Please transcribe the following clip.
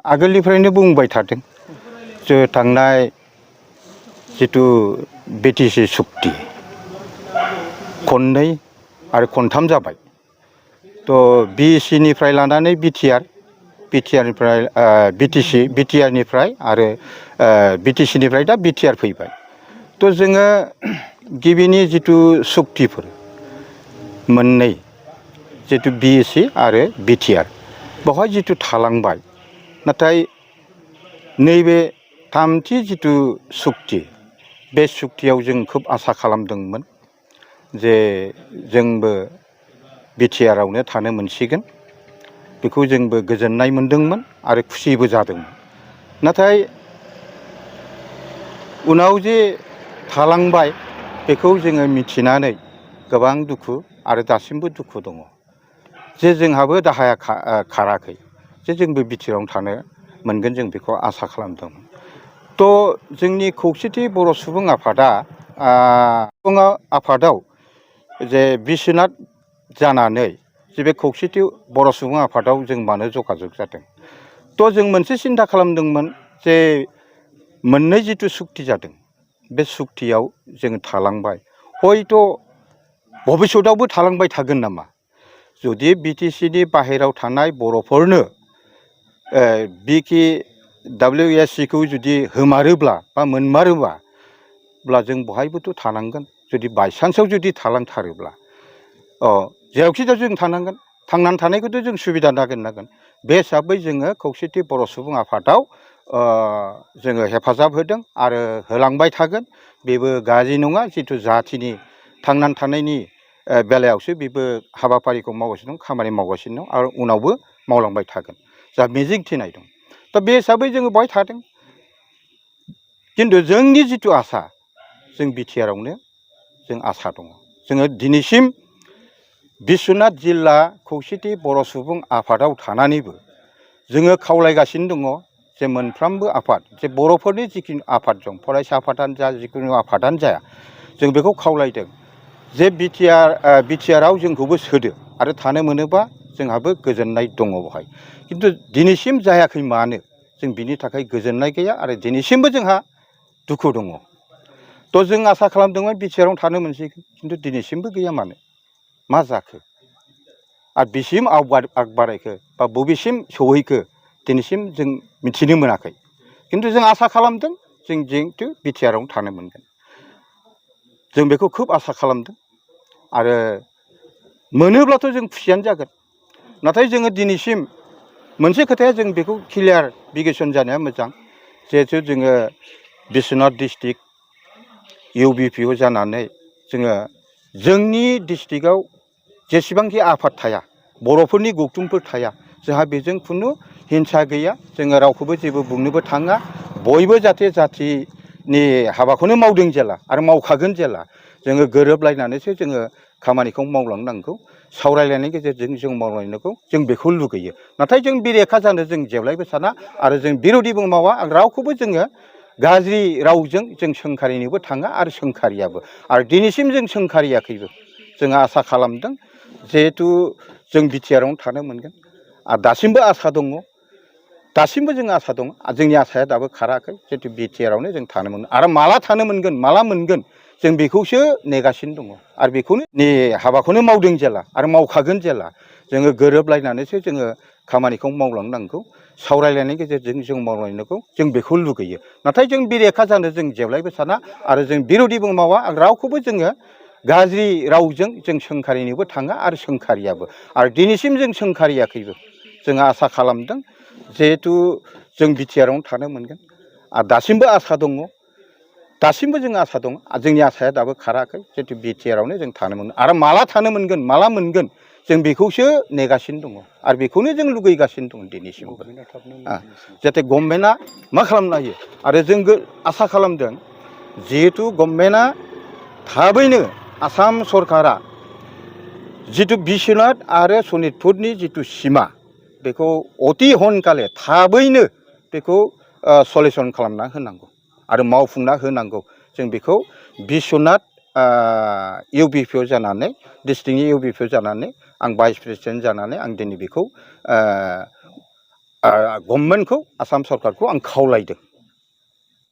आगोलनिफ्रायनो बुंबाय थादों जे थांनाय जितु बिटिसि सुक्ति खननै आरो खनथाम जाबाय तो बिएसिनिफ्राय लानानै बिटिआरनिफ्राय बिटिआरनिफ्राय आरो बिटिसिनिफ्राय दा बिटिआर फैबाय तो जोङो गिबिनि जितु सुक्तिफोर मोननै जितु बिएसि आरो बिटिआर बेवहाय जितु थालांबाय नाथाय नैबे थामथि जितु सुक्ति बे सुक्तियाव जों खोब आसा खालामदोंमोन जे जोंबो बिटिआरावनो थानो मोनसिगोन बेखौ जोंबो गोजोननाय मोनदोंमोन आरो खुसिबो जादोंमोन नाथाय उनाव जे थालांबाय बेखौ जोङो मिथिनानै गोबां दुखु आरो दासिमबो दुखु दङ जे जोंहाबो दाहाया खाराखै जे जोंबो बिटिआरावनो थानो मोनगोन जों बेखौ आसा खालामदोंमोन तो जोंनि खौसेथि बर' सुबुं आफादा आफादाव जे बिस्वनाथ जानानै जे बे खौसेथि बर' सुबुं आफादाव जों मानो जगाजग जादों तो जों मोनसे सिन्था खालामदोंमोन जे मोननै जितु सुक्ति जादों बे सुक्तियाव जों थालांबाय हयथ' भबिष्यतआवबो थालांबाय थागोन नामा जुदि बिटिसिनि बाहेरायाव थानाय बर'फोरनो WSCखौ जुदि होमारोब्ला बा मोनमारोब्ला जों बहायबोथ' थानांगोन जुदि बायसान्सआव जुदि थालांथारोब्ला जेरावखि जाया जों थानांगोन थांनानै थानायखौथ' जों सुबिदा नागिरनांगोन बे हिसाबै जोङो खौसेथि बर' सुबुं आफादाव जोङो हेफाजाब होदों आरो होलांबाय थागोन बेबो गाज्रि नङा जितु जाथिनि थांनानै थानायनि बेलायावसो बेबो हाबाफारिखौ मावगासिनो दं खामानि मावगासिनो दं आरो उनावबो मावलांबाय थागोन जा मिजिं थिनाय दं दा बे हिसाबै जोङो बेवहाय थादों खिन्थु जोंनि जितु आसा जों बिटिआरावनो जों आसा दङ जोङो दिनैसिम बिस्वनाथ जिल्ला खौसेथि बर' सुबुं आफादाव थानानैबो जोङो खावलायगासिनो दङ जे मोनफ्रोमबो आफाद जे बर'फोरनि जिखुनु आफाद दं फरायसा आफादानो जा जिखुनु आफादानो जाया जों बेखौ खावलायदों जे बिटिआराव जोंखौबो सोदो आरो थानो मोनोबा जोंहाबो गोजोननाय दङ बेवहाय खिन्थु दिनैसिम जायाखै मानो जों बिनि थाखाय गोजोननाय गैया आरो दिनैसिमबो जोंहा दुखु दङ तो जों आसा खालामदोंमोन बिटिआरावनो थानो मोनसिगोन खिन्थु दिनैसिमबो गैया मानो मा जाखो आरो बिसिम आगबारायखो बा बबेसिम सौहैखो दिनैसिम जों मिथिनो मोनाखै खिन्थु जों आसा खालामदों जों जिहेथु बिटिआरावनो थानो मोनगोन जों बेखौ खोब आसा खालामदों आरो मोनोब्लाथ' जों खुसियानो जागोन नाथाय जोङो दिनैसिम मोनसे खोथाया जों बेखौ क्लियारिफिकेसन जानाया मोजां जिहेथु जोङो बिस्वनाथ डिस्ट्रिक्ट UBPO जानानै जोङो जोंनि डिस्ट्रिक्टआव जेसेबांखि आफाद थाया बर'फोरनि गौथुमफोर थाया जोंहा बेजों खुनु हिंसा गैया जोङो रावखौबो जेबो बुंनोबो थाङा बयबो जाहाथे जाथिनि हाबाखौनो मावदों जेला आरो मावखागोन जेला जोङो गोरोबलायनानैसो जोङो खामानिखौ मावलांनांगौ सावरायलायनायनि गेजेरजों जों मावलांनांगौ जों बेखौ लुगैयो नाथाय जों बेरेखा जानो जों जेब्लायबो साना आरो जों बिर'धिबो मावा रावखौबो जोङो गाज्रि रावजों जों सोंखारिनोबो थाङा आरो सोंखारियाबो आरो दिनैसिम जों सोंखारियाखैबो जोङो आसा खालामदों जिहेथु जों बिटिआरावनो थानो मोनगोन आरो दासिमबो आसा दङ दासिमबो जों आसा दं जोंनि आसाया दाबो खाराखै जिहेतु बिटिआरावनो जों थानो मोनगोन आरो माला थानो मोनगोन माला मोनगोन जों बेखौसो नेगासिनो दङ आरो बेखौनो हाबाखौनो मावदों जेला आरो मावखागोन जेला जोङो गोरोबलायनानैसो जोङो खामानिखौ मावलांनांगौ सावरायलायनायनि गेजेरजों जों मावलांनांगौ जों बेखौ लुगैयो नाथाय जों बेरेखा जानो जों जेब्लायबो साना आरो जों बिर'धिबो मावा रावखौबो जोङो गाज्रि रावजों जों सोंखारिनोबो थाङा आरो सोंखारियाबो आरो दिनैसिम जों सोंखारियाखैबो जों आसा खालामदों जिहेथु जों बिटिआरावनो थानो मोनगोन आरो दासिमबो आसा दङ दासिमबो जों आसा दं जोंनि आसाया दाबो खाराखै जिहेतु बिटिआरावनो जों थानो मोनगोन आरो माला थानो मोनगोन माला मोनगोन जों बेखौसो नेगासिनो दङ आरो बेखौनो जों लुगैगासिनो दं दिनैसिमबो जाहाथे गभर्नमेन्टआ मा खालामनो हायो आरो जों आसा खालामदों जिहेतु गभर्नमेन्टआ थाबैनो आसाम सरकारा जितु बिस्वनाथ आरो सनितपुरनि जितु सिमा बेखौ अति हनखाले थाबैनो बेखौ सलिउसन खालामना होनांगौ आरो मावफुंना होनांगौ जों बेखौ बिस्वनाथ UBPO जानानै डिस्ट्रिक्टनि UBPO जानानै आं भाइस प्रेसिडेन्ट जानानै आं दिनै बेखौ गभर्नमेन्टखौ आसाम सरकारखौ आं खावलायदों